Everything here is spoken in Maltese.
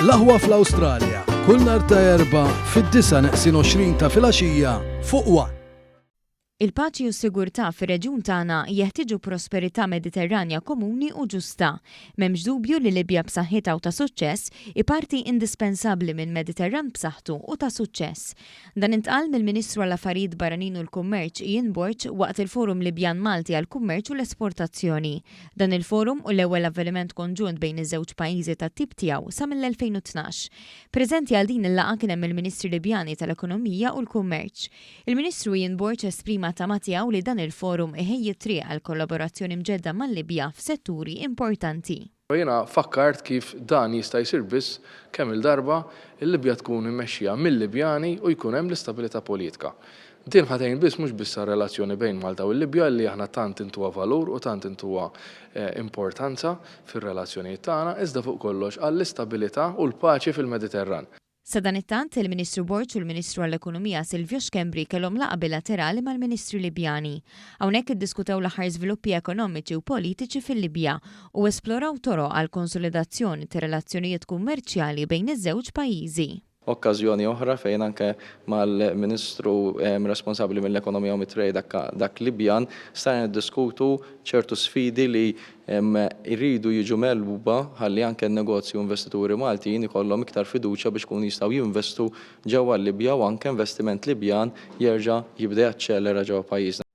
L-Aħwa fl-Awstralja, kull nhar ta' Erbgħa fid-disgħa neqsin 20 ta' filgħaxija fuq one. Il-paċi u s-sigurtà fir-reġjun tagħna jeħtieġu prosperità Mediterranja komuni u ġusta. M'hemmx dubju li Libja b'saħħitha u ta' suċċess hi parti indispensabbli minn Mediterran b'saħħtu u ta' suċċess. Dan intqal mill-Ministru għall-Affarijiet Barranin u l-Kummerċ Ian Borg waqt il-Forum Libjan-Malti għall-Kummerċ u l-Esportazzjoni. Dan il-forum hu l-ewwel avveniment konġunt bejn iż-żewġ pajjiżi tat-tip tiegħu sa mill-2012. Preżenti għal din il-laqgħa kien hemm il-Ministri Libjani tal-Ekonomija u l-Kummerċ. Il-Ministru Ian Borg esprima t-tama tiegħu li dan il-forum iħejji t-triq għal kollaborazzjoni mġedda mal-Libja f'setturi importanti. Jiena fakkart kif dan jista' jsir biss kemm-il darba l-Libja tkun immexxija mil-Libjani u jkun hemm l-istabilità politika. Din ħa tgħin biss mhux biss għar-relazzjoni bejn Malta u l-Libja li aħna tant intuha valur u tant intuha importanza fir-relazzjonijiet tagħna, iżda fuq kollox għall-istabilità u l-paċi fil-Mediterran. Sadanittant, il-Ministru Borg u l-Ministru għall-Ekonomija Silvio Schembri kellhom laqgħa bilaterali mal-Ministri Libjani. Hawnhekk iddiskutew l-aħħar żviluppi ekonomiċi u politiċi fil-Libja u esploraw toroq għall-konsolidazzjoni tar-relazzjonijiet kummerċjali bejn iż-żewġ pajjiżi. Okkażjoni oħra fejn anke mal-Ministru responsabbli mill-Ekonomija u mit-Trade dak Libjan stajna niddiskutu ċertu sfidi li jridu jiġu megħluba ħalli anke n-negozji u investituri Maltin ikollhom iktar fiduċja biex ikunu jistgħu jinvestu ġewwa l-Libja u anke investiment Libjan jerġa' jibda jaċċelera ġewwa pajjiżna.